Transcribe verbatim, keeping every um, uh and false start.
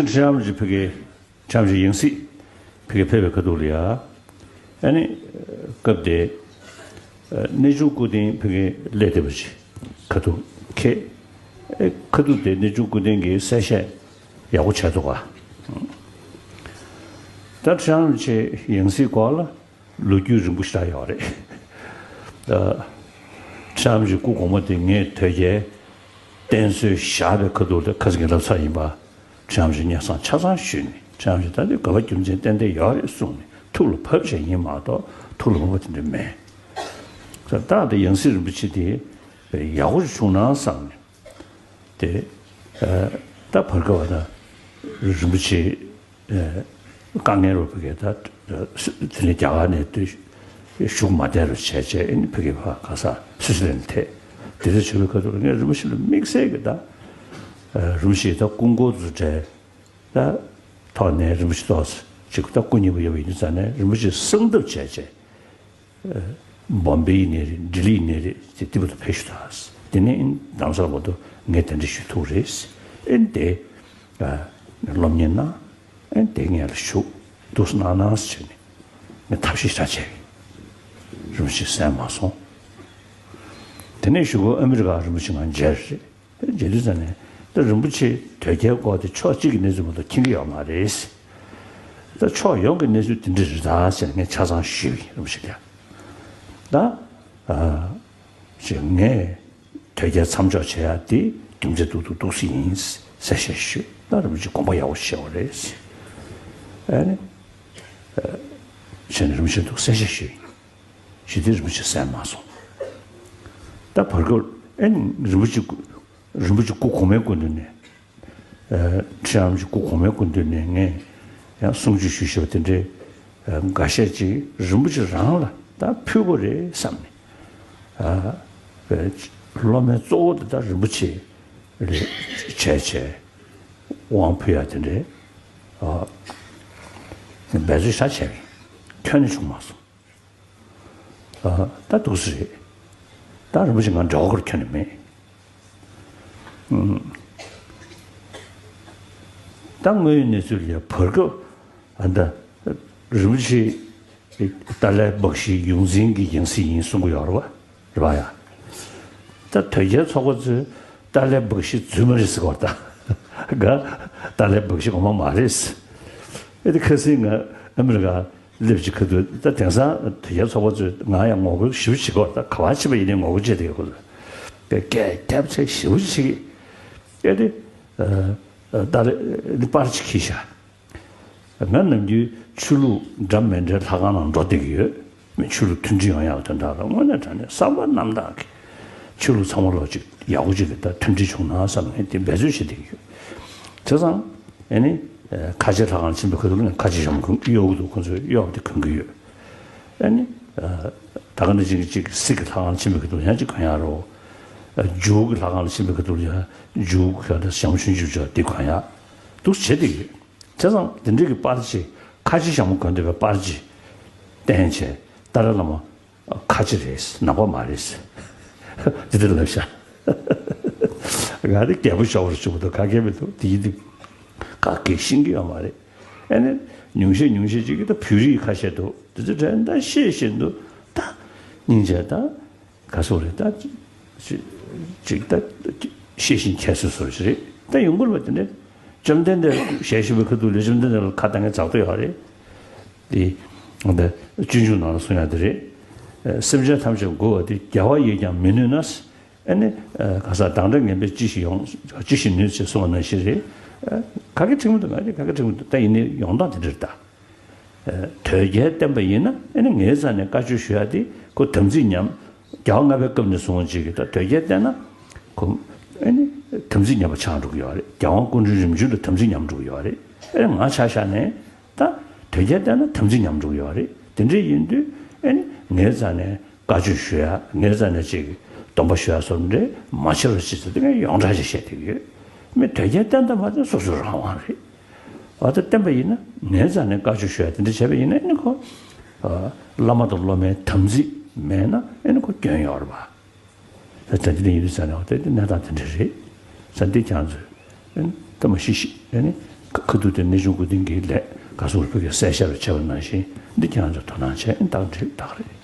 ཁྲི་བྱང་རིན་པོ་ཆེ་ཕ་གི་ཁྲི་བྱང་རིན་པོ་ཆེ་ཡང་སྲིད་ཕ་གི་ཕེབས་པའི་ཁ་ཐུག་ལ་ཡ། ཨ་ནི་སྐབས་དེ་གནས་ཆུང་སྐུ་རྟེན་ཕ་གི་སླེབས་བསྡད་པ་ཅིག་ཁ་ཐུག་ཁེ། ཨེ་ཁ་ཐུག་དེ་གནས་ཆུང་སྐུ་རྟེན་གྱིས་གསལ་བཤད་ཡག་པོ་བྱས་འདུག་ག་ད་ཁྲི་བྱང་རིན་པོ་ཆེ་ཡང་སྲིད་སྐོར་ལ་ལོ་རྒྱུས་རིང་པོ་ཞེ་དྲག་ཡོད་རེད། ད་ཁྲི་བྱང་རིན་པོ་ཆེ་སྐུ་གོང་མ་དེ་ངས་དོལ་རྒྱལ་བསྟེན་གསོལ་བཞག་པའི་ཁ་ཐུག་ལ་ཁ་སང་གི་ལབ་ཚར་ཡིན་པ། ཁྲི་བྱང་རིན་པོ་ཆེ་སྙན་སེང་ཆ་ཚང་ཞུས་ནས། ཁྲི་བྱང་རིན་པོ་ཆེ་ད་དེ་དགོས་པ་རྒྱུ་མཚན་ཏན་ཏན་ཡོད་རེད་གསུངས་ནས་ཐུགས་ལ་བབས་བྱས་ཡིན་མ་གཏོགས་ཐུགས་ལ་མ་བབས་དེ་འདྲ་མེད། ད་ད་ཡང་སྲིད་རིན་པོ་ཆེ་དེ་ཡག་པོ་ཞིག་བྱུང་ན་བསམ་ནས། དེ་ད་བར་སྐབས་ད་རིན་པོ་ཆེ་དཀའ་ངལ་རོགས་ཕ་གིར་ད་དེ་ནས་རྒྱ་གར་ནས་བཞུགས་མ་བསྡད་རོགས་བྱས་བྱས། ཨ་ནི་ཕ་གི་ཕར་ག་ས་སུད་སི་ལན་ཐད་དེ་འདྲ་བྱས་པའི་ཁ་ཐུག་ལ་ངས་རིན་པོ་ཆེ་ལ་དམིགས་བསལ་གྱི་ད་རིན་པོ་ཆེ་ད་སྐུ་འཁོར་དུ་བྲལ། ད་ཐོག་ནས་རིན་པོ་ཆེ་ཏོག་ཙམ་ཅིག་ད་སྐུ་མཉེལ་པོ་ཡོད་པ་ཡིན་དུས་ཙང་ནས་རིན་པོ་ཆེ་གསང་ཐབས་བྱས་བྱས། བོམ་བེ་ཡིན་ནའི་རེད། ལྡི་ལི་ཡིན་ནའི་རེད། དེ་ཏི་བ་ལ་ཕེབས་ཞུ་དང་། དེ་ནས་ཨིན་རྡ་རམ་ས་ལ་བར་དུ་ངས་དེ་འདྲ་ཞུ་ཐུབ་རེད། ཨིན་དེ་སློབ་གཉེར་གནང་། ཨིན་དེ་ངས་ལ་ཞུ་འདུག་གནང་གནང་ཟེར་ནས་ངས་ཐབས་ཤེས་བྱ་བྱས། རིན་པོ་ཆེ་གསན་མ་སོང་། དེ་ནས་གཞུག་གུ་ཨ་མི་རི་ཀ་རིན་པོ་ཆེ་ང་མཇལ་རེད། དེ་མཇལ་དུས་ཙང་ནས་ད་རིན་པོ་ཆེ་དོལ་རྒྱལ་སྐོར་དེ་ཕྱོགས་གཅིག་གི་གནས་ཚུལ་མ་གཏོགས་མཁྱེན་གྱི་ཡོད་མ་རེད། ད་ཕྱོགས་ཡོངས་ཀྱི་གནས་ཚུལ་དེ་འདྲ་རེད་ད་ཟེར་ནས་ངས་ཆ་ཚང་ཞུས་པ་ཡིན། རིན་པོ་ཆེ་ལ་ད་ཨ་ཅེ་ངས་དོལ་རྒྱལ་མཚམས་འཇོག་བྱེད་ཡ་དེ་རྒྱུ་མཚན་ཏོག་ཏོག་ཏོག་ཙམ་ཡིན་ཟེར་བཤད་ཞུས། ད་རིན་པོ་ཆེ་དགོངས་པ་ཡག་པོ་བཞེས་པ་རེད། ཨ་ནི་ཨ་བྱས་ནས་རིན་པོ་ཆེ་ཐུགས་གསལ་བཤད་ཞུས་ཡིན། ཞེས་དེ་རིན་པོ་ཆེ་གསན་མ་སོང་། ད་བར་སྐབས་ཨེ་རིན་པོ་ཆེ་སྐུ་རིན་པོ་ཆེ་སྐུ་གོང་མའི་སྐུ་མདུན་ནས། ཨ་ཁྲི་བྱང་རིན་པོ་ཆེ་སྐུ་གོང་མའི་སྐུ་མདུན་ནས་ངས་ཡང་གསུང་ཆོས་ཞུ་ཞུ་བ་དེ་འདྲའི་ཨ་འགའ་ཤས་ཅིག་རིན་པོ་ཆེ་རང་ལ་ད་ཕུལ་དགོས་རེད་བསམ་ནས། ཨ་སློབ་མའི་གཙོ་བོ་དེ་ད་རིན་པོ་ཆེ་རེད་བྱས་བྱས་དབང་ཕུལ་ཡ་དེ་འདྲའི་ཨ་འབད་རྩོལ་ཞེ་དྲག་བྱས་པས་ཁྱོན་ནས་བྱུང་མ་སོང་། ཨ་ད་འདུག་སེ་རེད། ད་རིན་པོ་ཆེ་ང་འབྲེལ་བ་ཁྱོན་ནས་མེད། ཨུམ། ད་དངོས་ཡོད་གནས་ཚུལ་ལ་ཡ་བར་སྐབས་ཨ་ད་རིན་པོ་ཆེ་ཏཱ་ལའི་སྦག་ཤི་ཡོངས་འཛིན་གྱི་ཡང་སྲིད་ཡིན་གསུང་གི་ཡོད་རེད་པ། རེད་པ་ཡ། ད་དོལ་རྒྱལ་ཚོགས་པ་ཚོས་ཏཱ་ལའི་སྦག་ཤི་འཛུལ་མ་རེད་ཟེར་གི་ཡོད་རེད་ད། ག་ཏཱ་ལའི་སྦག་ཤི་ངོ་མ་མ་རེད། ཨེ་དེ་ཁ་སང་ང་ཨ་མི་རི་ཀ་སླེབས་ཀྱི་ཁ་ཐུག་ད་དེང་སང་དོལ་རྒྱལ་ཚོགས་པ་ཚོས་ང་ཡང་ངོ་རྒོལ་ཞེ་པོ་བྱེད་ཀྱི་ཡོད་རེད་ད། ག་པར་ཕྱིན་པ་ཡིན་ནའི་ངོ་རྒོལ་བྱེད་བསྡད་ཡོད་ཁོ་ཚོས། སྐད་རྒྱབ་ཚད་ཞེ་པོ་ཅིག་བྱེད་ཀྱི། ཨེ་དེ་ཨ་ཨ་ཏཱ་ལའི་ནི་པར་ཅིག་འཁྱེར་ཤག་ང་ནམ་རྒྱུན་ཆོས་ལུགས་འདྲ་མི་འདྲའི་ལྷ་ཁང་ནང་འགྲོ་བསྡད་ཀྱི་ཡོད། མི་ཆོས་ལུགས་མཐུན་སྒྲིལ་ཡོང་ཡག་དོན་དག་ལ་དངོས་གནས་དྲང་གནས་བསམ་པ་རྣམ་དག་གིས་ཆོས་ལུགས་ཚང་མ་ལོག་ཅིག་ཡག་པོ་ཅིག་གི་ད་མཐུན་སྒྲིལ་བྱུང་ན་བསམ་ནས་དེ་འབད་རྩོལ་བྱེད་བསྡད་ཀྱི་ཡོད། བྱས་ཙང་ཨེ་ནི་ཨ་ཁ་ཆེ་ལྷ་ཁང་ཕྱིན་པའི་ཁ་ཐུག་ལ་ངས་ཁ་ཆེ་ཞྭ་མོ་གོན་གཡོག་གི་འདུག་ཁོང་ཚོས་གཡོག་དེ་གོན་གྱི་ཡོད། ཨེ་ནི་ཨ་ད་ག་ནང་བཞིན་གྱི་ཅིག་སིག་གི་ལྷ་ཁང་ཕྱིན་པའི་ཁ་ཐུག་ལ་ཡང་ཅིག་གོན་ཡག་རོ། ཨ་ཇུའུ་གི་ལྷ་ཁང་ལ་ཕྱིན་པའི་ཁ་ཐུག་ལ་ཡང་ཇུའུ་གི་ཞྭ་མོ་ཆུང་ཆུང་ཅིག་དེ་གོན་ཡག་འདུག་བྱེད་བསྡད་ཀྱི་ཡོད། བྱས་ཙང་དེ་འདྲའི་གི་པར་ཅིག་ཁ་ཆེ་ཞྭ་མོ་གོན་བསྡད་པའི་པར་ཅིག་བསྟན་བྱས། ཏཱ་ལའི་བླ་མ་ཁ་ཆེ་རེད། ནག་པ་མ་རེད། དེ་འདྲ་ལབ་ཤག་ང་དེ་རྒྱལ་པོ་ཤོར་བར་བྱུང་འདུག་ག་གེ་མི་འདུག་དེ་ཡིན་དུས་ག་གེ་ཤེས་ཀྱི་ཡོད་མ་རེད། ཨ་ནི་ཉུང་ཤས་ཉུང་ཤས་ཅིག་གིས་ད་བོད་རིགས་ཁ་ཤས་འདུག་དེ་ཚོ་དྲན་ད་ཤེས་བཞིན་དུ་ད་སྙིང་རྗེ་ད། ག་སོགས་རེད་ད། ཅི་ཅིག་ད་ཤེས་བཞིན་ཁྱད་གསོད་སོར་ཞིག་རེད། ད་ཡོང་གི་རེད་པ། དེ་འདྲ་བཅོམ་ལྡན་འདས་ཞལ་བཞུགས་པའི་ཁ་ཐུག་ལ་བཅོམ་ལྡན་འདས་ལ་ཁ་གཏད་མཁན་ཛ་དྲག་ཡོད་རེད། དེ་ད་སྤྱོད་འཇུག་ནང་ལ་གསུང་ཡག་དེ་རེད། སེམས་ཅན་ཐམས་ཅད་མགུ་བ་སྟེ། རྒྱལ་བ་ཡིས་ཀྱང་མི་ནུས་ན། ཨ་ནི་ག་ས་བདག་འདྲ་ངན་པས་ཅི་ཞིག་ཡོང་། ཅི་ཞིག་ནུས་ཞེས་གསུངས་པ་ནང་བཞིན་རེད། ག་གེ་འགྲིག་མི་འདུག་ང་རེད་ག་གེ་འགྲིག་མི་འདུག་ད་ཡིན་ནའི་ཡོང་སྟངས་དེ་འདྲ་རེད་ད། དོལ་རྒྱལ་བསྟེན་པ་ཡིན་ན་ཨ་ནི་ངའི་རྩ་ནས་བཀའ་ཆོས་ཞུ་ཡག་དེ་ཁོ་དམ་ཚིག་ཉམས། རྒྱལ་བ་ལྔ་པའི་སྐབས་ནས་བཟུང་ཅིག་གིས་ད་དོལ་རྒྱལ་བསྟེན་ན་ཁོ་ཨ་ནི་དམ་ཚིག་ཉམས་པ་ཆགས་འགྲོ་གི་ཡོད་རེད། རྒྱལ་དབང་སྐུ་ཕྲེང་རིམ་བྱོན་ལ་དམ་ཚིག་ཉམས་འགྲོ་གི་ཡོད་རེད། ཨ་ནི་ང་ཆ་བཞག་ནས་ད་དོལ་རྒྱལ་བསྟེན་ན་དམ་ཚིག་ཉམས་འགྲོ་གི་ཡོད་རེད། དེ་འདྲ་ཡིན་དུས་ཨ་ནི་ངའི་རྩ་ནས་བཀའ་ཆོས་ཞུ་ཡག་ངའི་རྩ་ནས་ཅིག་སྡོམ་པ་ཞུ་ཡག་སོགས་འདྲ་མ་བྱེད་རོགས་བྱེད་ཟེར་དེ་ངས་ཡོངས་གྲགས་ཅིག་བཤད་བསྡད་ཀྱི་ཡོད། མི་དོལ་རྒྱལ་བསྟེན་ཐབས་མ་བསྟེན་སོ་སོའི་རང་དབང་རེད། འོ་ད་བསྟེན་པ་ཡིན་ན་ངའི་རྩ་ནས་བཀའ་ཆོས་ཞུ་ཡག་དེ་འདྲ་བྱས་པ་ཡིན་ན་ཨ་ནི་ཁོ་བླ་མ་དང་སློབ་མའི་དམ་ཚིག་མེད་ན་ཨ་ནི་ཁོ་སྐྱོན་ཡོད་རེད་པ། ད་དེ་འདྲ་ཡིན་དུས་ཙང་ནས་འོ་ད་དེ་གནས་སྟངས་དེ་འདྲ་རེད། ཙང་འདི་ཁྱེད་ཚོས་ཨ་ནི་ད་མ་ཤི་ཤི་ཨ་ནི་ ཁ་ཐུག་དེ་གནས་ཆུང་སྐུ་རྟེན་གྱི་ལས་ག་ཚོད་བོད་སྐད་གསལ་ཤར་བྱས་པ་ནང་བཞིན་འདི་ཁྱེད་རང་ཚོས་དོ་སྣང་བྱས་ཨེ་ཏག་འགྲིག་ཏག་རེད།